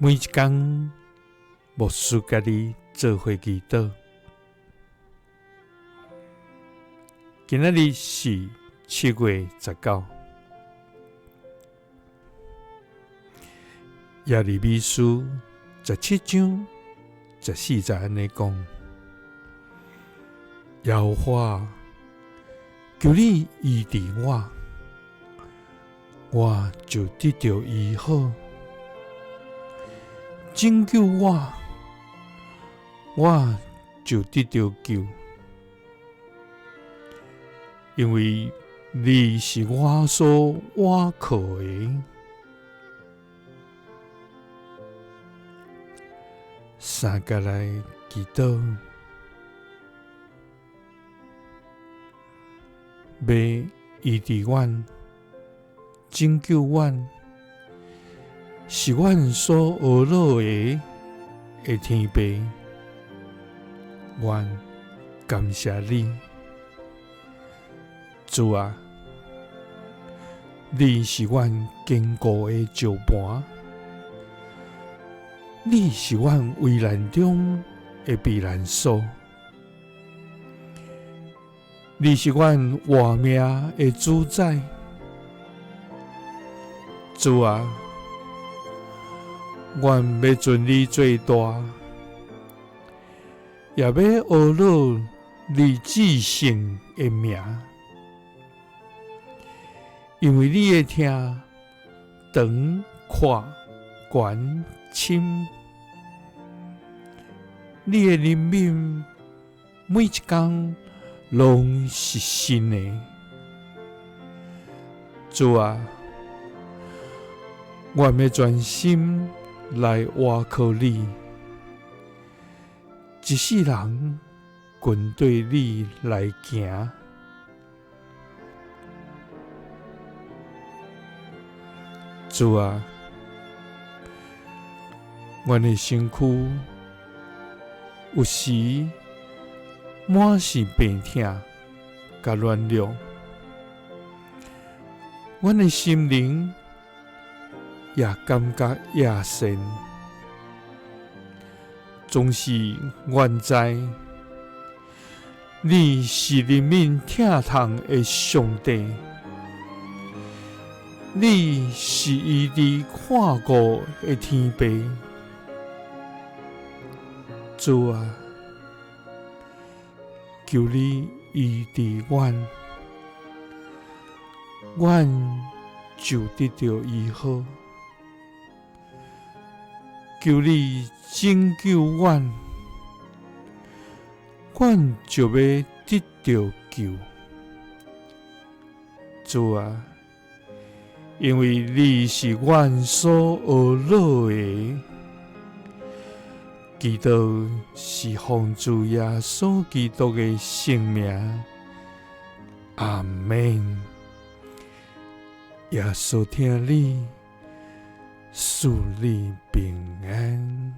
每一工，牧師佮你做伙祈禱。今仔日是7月19，耶利米書17章14節按呢講：耶和華，求你醫治我，我就得著醫好；拯救我，我就得著救。因為你是我所倚靠的。三佮來祈禱，欲醫治阮，拯救阮，是阮所呵咾的的天父，阮感謝你，主啊，你是阮堅固的石盤，你是阮危難中的避難所，你是阮活命的主宰，主啊，阮欲尊你做大，也欲呵咾你至聖的名，因為你的疼長闊懸深，你的憐憫每一工攏是新的。主啊，阮欲專心來倚靠你，一世人跟綴你來行。主啊，阮的身軀有時滿是病痛佮軟弱，阮的心靈也感覺野鉎，總是阮知你是憐憫疼痛的上帝，你是醫治看顧的天父。主啊，求你醫治阮，阮就得著醫好。求你拯救阮，阮就欲得著救。主啊，因為你是阮所呵咾的，祈禱是奉主耶穌基督的聖名，阿們。耶穌疼你，賜你平安。